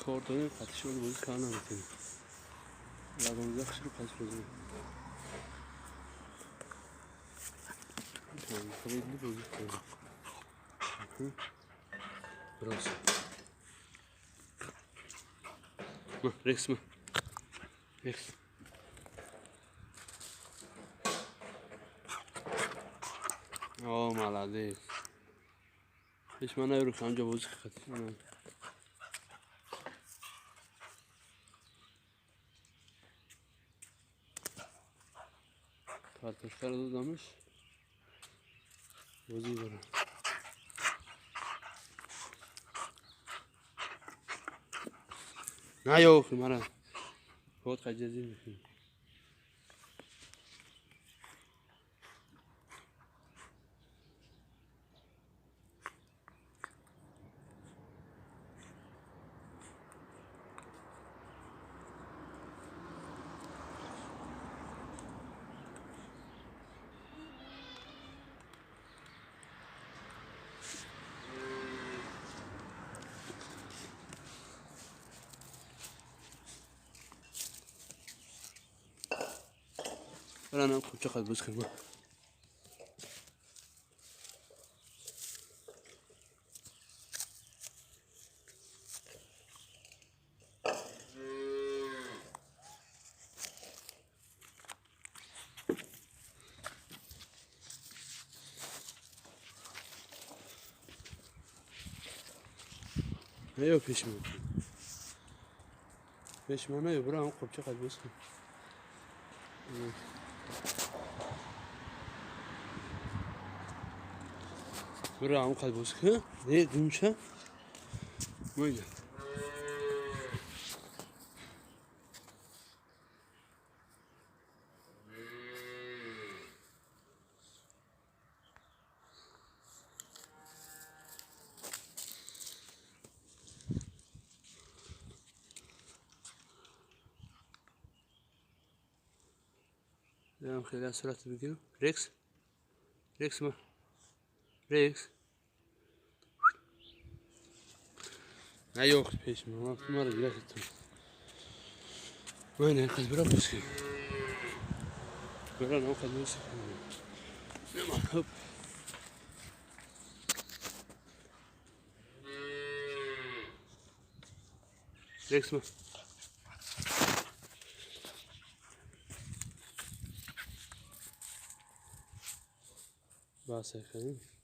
کار داریم، قطعی شده بازی کار نمی‌کنیم. لگام زخش رو پس بزنیم. خیلی بازی کنیم. راست. رکس ما. رکس. آه молодец. پیش من رو که بازی خطی. کارتوشکه رو دادمش بازی برم. نه یا مرا خود قجزی میکنی. برانم خوب چقدر بوز کنم. نه پیش من پیش من نه برام خوب چقدر بوز کنم. برا هم قد بوز کن. نه دومشه. وين؟ خیلی صورت بگیرم. رکس رکس ما رکس. نه yok peşime. Bunları گرفتم. وين قد برا بسكي. برا نو قد بسكي. هوب. ركس ما. بس خیلی.